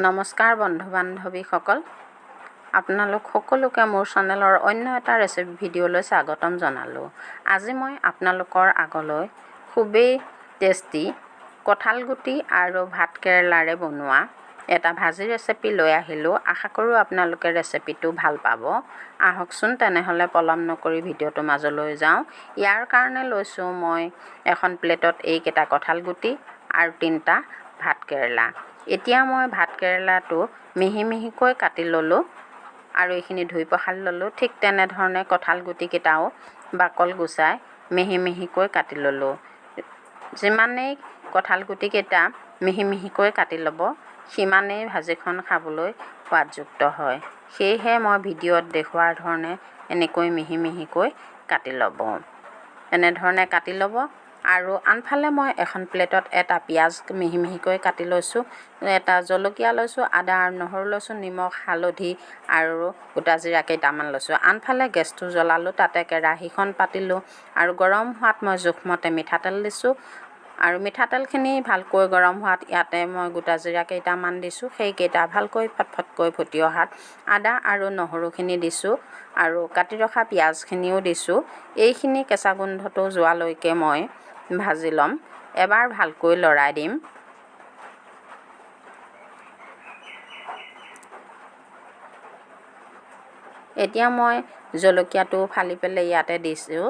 নমস্কাৰ বন্ধু বান্ধৱীসকল, আপোনালোক সকলোকে মোৰ চেনেলৰ অন্য এটা ৰেচিপি ভিডিঅ'লৈ স্বাগতম জনালোঁ। আজি মই আপোনালোকৰ আগলৈ খুবেই টেষ্টি কঁঠালগুটি আৰু ভাত কেৰেলাৰে বনোৱা এটা ভাজি ৰেচিপি লৈ আহিলোঁ। আশা কৰোঁ আপোনালোকে ৰেচিপিটো ভাল পাব। আহকচোন তেনেহ'লে পলম নকৰি ভিডিঅ'টোৰ মাজলৈ যাওঁ। ইয়াৰ কাৰণে লৈছোঁ মই এখন প্লেটত এইকেইটা কঁঠালগুটি আৰু তিনিটা ভাত কেৰেলা। এতিয়া মই ভাত কেৰেলাটো মিহি মিহিকৈ কাটি ল'লোঁ আৰু এইখিনি ধুই পখালি ল'লোঁ। ঠিক তেনেধৰণে কঁঠালগুটিকেইটাও বাকল গুচাই মিহি মিহিকৈ কাটি ল'লোঁ। যিমানেই কঁঠালগুটিকেইটা মিহি মিহিকৈ কাটি ল'ব সিমানেই ভাজিখন খাবলৈ সোৱাদযুক্ত হয়। সেয়েহে মই ভিডিঅ'ত দেখুওৱাৰ ধৰণে এনেকৈ মিহি মিহিকৈ কাটি ল'ব, এনেধৰণে কাটি ল'ব। আৰু আনফালে মই এখন প্লেটত এটা পিঁয়াজ মিহি মিহিকৈ কাটি লৈছোঁ, এটা জলকীয়া লৈছোঁ, আদা আৰু নহৰু লৈছোঁ, নিমখ, হালধি আৰু গোটা জিৰা কেইটামান লৈছোঁ। আনফালে গেছটো জ্বলালোঁ, তাতে কেৰাহীখন পাতিলোঁ আৰু গৰম হোৱাত মই জোখমতে মিঠাতেল দিছোঁ। আৰু মিঠাতেলখিনি ভালকৈ গৰম হোৱাত ইয়াতে মই গোটা জিৰা কেইটামান দিছোঁ। সেইকেইটা ভালকৈ ফটফটকৈ ফুটি অহাত আদা আৰু নহৰুখিনি দিছোঁ আৰু কাটি ৰখা পিঁয়াজখিনিও দিছোঁ। এইখিনি কেঁচা গোন্ধটো যোৱালৈকে মই ভাজি ল'ম। এবাৰ ভালকৈ লৰাই দিম। এতিয়া মই জলকীয়াটো ফালি পেলাই ইয়াতে দিছোঁ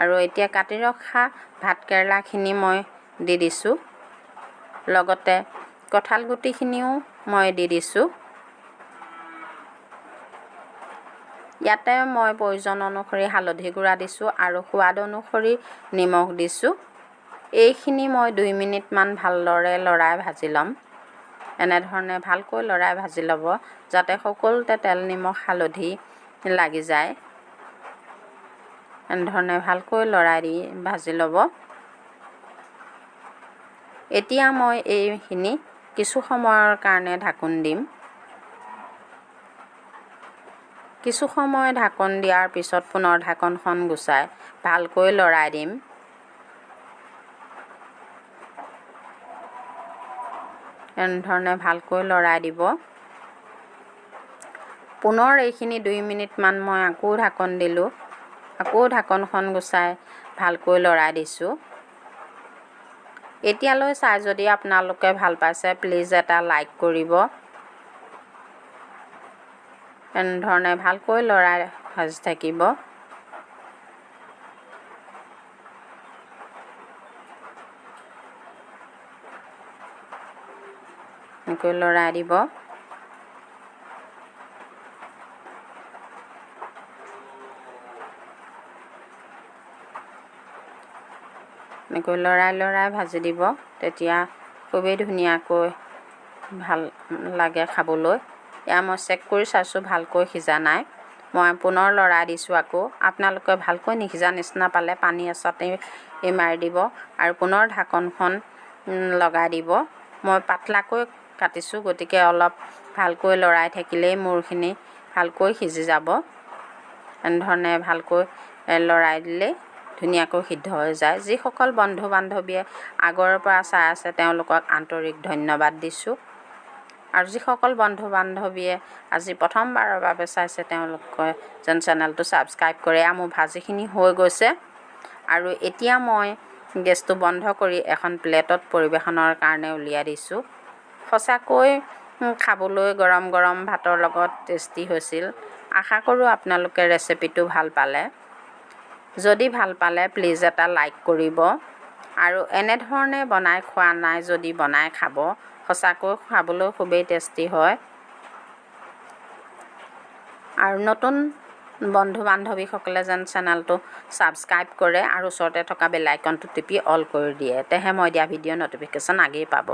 আৰু এতিয়া কাটি ৰখা ভাত কেৰেলাখিনি মই দি দিছোঁ, লগতে কঁঠালগুটিখিনিও মই দি দিছোঁ। ইয়াতে মই প্ৰয়োজন অনুসৰি হালধি গুড়া দিছোঁ আৰু সোৱাদ অনুসৰি নিমখ দিছোঁ। এইখিনি মই 2 মিনিটমান ভালদৰে লৰাই ভাজি ল'ম। এনেধৰণে ভালকৈ লৰাই ভাজি ল'ব যাতে সকলোতে তেল, নিমখ, হালধি লাগি যায়। এনেধৰণে ভালকৈ লৰাই দি ভাজি ল'ব। এতিয়া মই এইখিনি কিছু সময়ৰ কাৰণে ঢাকোন দিম। কিছু সময় ঢাকোন দিয়াৰ পিছত পুনৰ ঢাকোনখন গুচাই ভালকৈ লৰাই দিম। এনেধৰণে ভালকৈ লৰাই দিব। পুনৰ এইখিনি 2 মিনিটমান মই আকৌ ঢাকোন দিলোঁ। আকৌ ঢাকোনখন গুচাই ভালকৈ লৰাই দিছোঁ। এতিয়ালৈ চাই যদি আপোনালোকে ভাল পাইছে প্লিজ এটা লাইক কৰিব। এনেধৰণে ভালকৈ লৰাই ভাজি থাকিব। এনেকৈ লৰাই দিব। এনেকৈ লৰাই লৰাই ভাজি দিব, তেতিয়া খুবেই ধুনীয়াকৈ ভাল লাগে খাবলৈ। এয়া মই চেক কৰি চাইছোঁ ভালকৈ সিজা নাই, মই পুনৰ লৰাই দিছোঁ। আকৌ আপোনালোকে ভালকৈ নিসিজা নিচিনা পালে পানী এচাটি মাৰি দিব আৰু পুনৰ ঢাকনখন লগাই দিব। মই পাতলাকৈ কাটিছোঁ, গতিকে অলপ ভালকৈ লৰাই থাকিলেই মোৰখিনি ভালকৈ সিজি যাব। এনেধৰণে ভালকৈ লৰাই দিলেই ধুনীয়াকৈ সিদ্ধ হৈ যায়। যিসকল বন্ধু বান্ধৱীয়ে আগৰ পৰা চাই আছে তেওঁলোকক আন্তৰিক ধন্যবাদ দিছোঁ। আৰু যিসকল বন্ধু বান্ধৱীয়ে আজি প্ৰথমবাৰৰ বাবে চাইছে তেওঁলোকে যেন চেনেলটো ছাবস্ক্ৰাইব কৰে। এয়া মোৰ ভাজিখিনি হৈ গৈছে আৰু এতিয়া মই গেছটো বন্ধ কৰি এখন প্লেটত পৰিৱেশনৰ কাৰণে উলিয়াই দিছোঁ। সঁচাকৈ খাবলৈ গৰম গৰম ভাতৰ লগত টেষ্টি হৈছিল। আশা কৰোঁ আপোনালোকে ৰেচিপিটো ভাল পালে। যদি ভাল পালে প্লিজ এটা লাইক কৰিব আৰু এনেধৰণে বনাই খোৱা নাই যদি বনাই খাব, সঁচাকৈ খাবলৈ খুবেই টেষ্টি হয়। আৰু নতুন বন্ধু বান্ধৱীসকলে যেন চেনেলটো ছাবস্ক্ৰাইব কৰে আৰু ওচৰতে থকা বেল আইকনটো টিপি অল কৰি দিয়ে, তেহে মই দিয়া ভিডিঅ' ন'টিফিকেশ্যন আগেয়ে পাব।